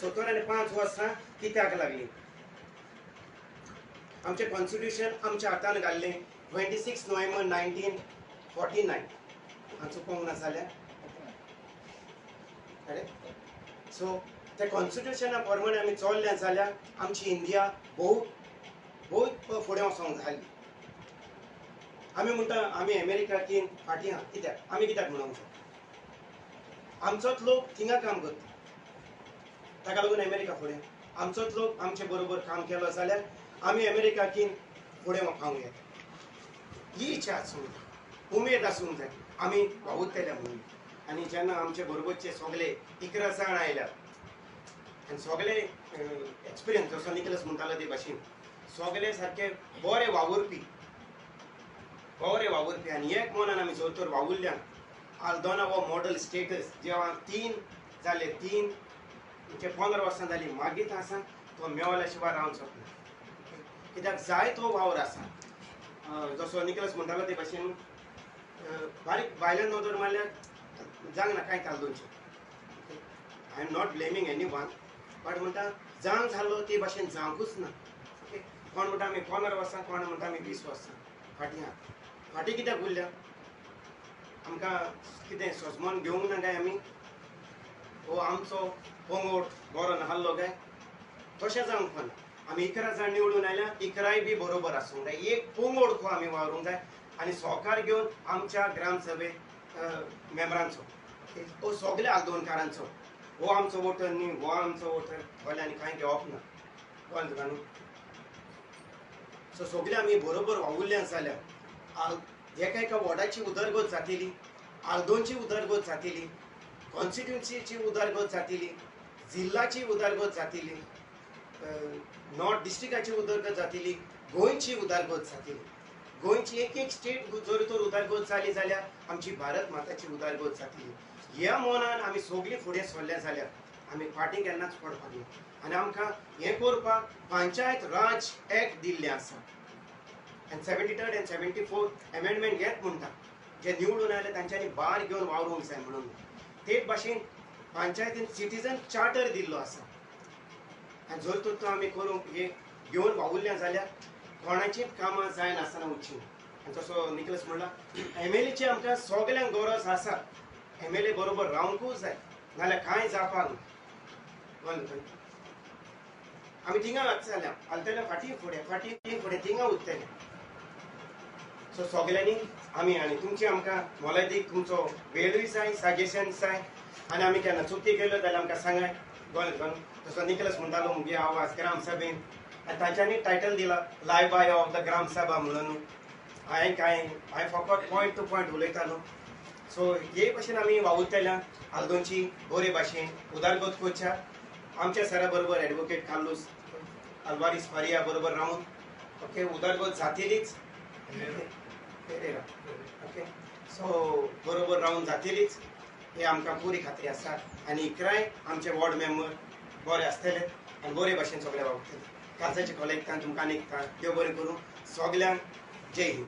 70 आनी 5 वर्सां कित्याक लागलीं? आमचें कॉन्स्टिट्यूशन आमच्या हातान घाल्लें 26 नोव्हेंबर 1949. हांव चुकोंक ना जाल्यार करेक्ट. सो ते कॉन्स्टिट्युशना प्रमाणे आमी चल्ले जाल्यार आमची इंडिया भोव भोव फुडें वचोंक जाली. आमी म्हणटा आमी अमेरिकाकीन फाटीं आहा. कित्याक आमी कित्याक म्हणूंक जाय? आमचोच लोक थिंगा काम करता, ताका लागून अमेरिका फुडें. आमचोच लोक आमचे बरोबर काम केलो जाल्यार आमी अमेरिकाकीन फुडें पावूंक येता. ही इच्छा आसूंक जाय, उमेद आसूंक जाय आमी वावुरतले म्हणून. आनी जेन्ना आमचे बरोबरचे सगळे 11 जाण आयल्यात आनी सगळे एक्सपिरियन्स, जसो निकलस म्हणटालो ते भाशेन सगळे सारके बरे वावुरपी, बरे वावुरपी आनी एक मनान आमी जर तर वावुरल्यान आल्दोना हो मॉडल स्टेटस जेवा 3 जाले, 3 म्हणजे 15 वर्सां जालीं मागीर आसा तो मेवल्या शिवाय रावंक शकना. कित्याक जाय तो वावर आसा. जसो निकलस म्हणटालो ते भाशेन बारीक भायल्यान नदर मारल्यार जावंक ना कांय आल्दोनचें. I am not blaming any one, but म्हणटा जावंक जालो ते भाशेन जावंकूच ना. ओके, कोण म्हणटा आमी 15 वर्सां, कोण म्हणटा आमी 20 वर्सां फाटीं आहा. फाटीं कित्याक उरल्या? आमकां कितें सजमोन घेवंक ना काय आमी? हो आमचो पंगड बरो नासलो काय? तशें जावंक फावना. आमी 11 जाण निवडून आयल्या, 11 बी बरोबर आसूंक जाय. एक पंगड खो आमी वावरूंक जाय आनी सहकार घेवन आमच्या ग्रामसभे मेंबरांचो, हो सगल्या आल्दोनकारांचो, हो आमचो वोटर न्ही, हो आमचो वोटर व्हडलें आनी कांय घेवप ना. कळ्ळें तुका न्हू? सो सगळे आमी बरोबर वावुरल्या जाल्यार एका एका वॉर्डाची उदरगत जातली, आल्दोनची उदरगत जातली, कॉन्स्टिट्युन्सीची उदरगत जातली, जिल्लाची उदरगत जातली, नॉर्थ डिस्ट्रिक्टाची उदरगत जातली, गोंयची उदरगत जातली. गोंयची एक एक स्टेट जर तर उदरगत जाली जाल्यार आमची भारत माताची उदरगत जातली. ह्या मनान आमी सगळीं फुडें सरल्या जाल्यार आमी फाटीं केन्नाच पडपाक ना. आनी आमकां हें करपाक पंचायत राज एक्ट दिल्लें आसा आनी 73rd आनी 74th amendment घेत म्हणटा जे निवडून आयले तांच्यांनी बार घेवन वावरूंक जाय म्हणून. तेच भाशेन पंचायतीन सिटीजन चार्टर दिल्लो आसा आनी जर तर तो आमी करूंक हे घेवन वावुरल्या जाल्यार कोणाचीच कामां जायनासतना वचची. आनी जसो निकलस म्हणला एम एल एची आमकां सगल्यांक गरज आसा. एम एल ए बरोबर रावंकूच जाय, नाल्यार कांय जावपाक ना. आमी थिंगा जाल्या हालतले फाटीं फुडें फाटीं फुडें थिंगा उरतले. सो सगल्यांनी आमी आनी तुमची आमकां मोलादीक तुमचो वेळूय जाय, सजेशन जाय आनी आमी केन्ना चुकी केल्यो जाल्यार आमकां सांगाय. गोंय तसो निकलस म्हणटालो मुगे आवाज ग्राम सभेन आनी तांच्यांनी टायटल दिला लायव बाय ऑफ the ग्राम सभा म्हणून. हांवें कांय हांवें फकत पॉयंट टू पॉयंट उलयतालो. सो हे भाशेन आमी वावुरतल्या आल्दोनची बरे भाशेन उदरगत करच्या आमच्या सरा बरोबर एडवोकेट कार्लूस अल्वारीस फारिया बरोबर रावन ओके उदरगत जातलीच. ओके, सो बरोबर रावन जातलीच हे आमकां पुरी खात्री आसा. आनी 11 आमचे वॉर्ड मेंबर बरे आसतले आनी बरे भाशेन सगळे वावुरतले. कालचाचे कॉलेज तुमकां आनी देव बरें करूं सगल्यांक. जय हिंद.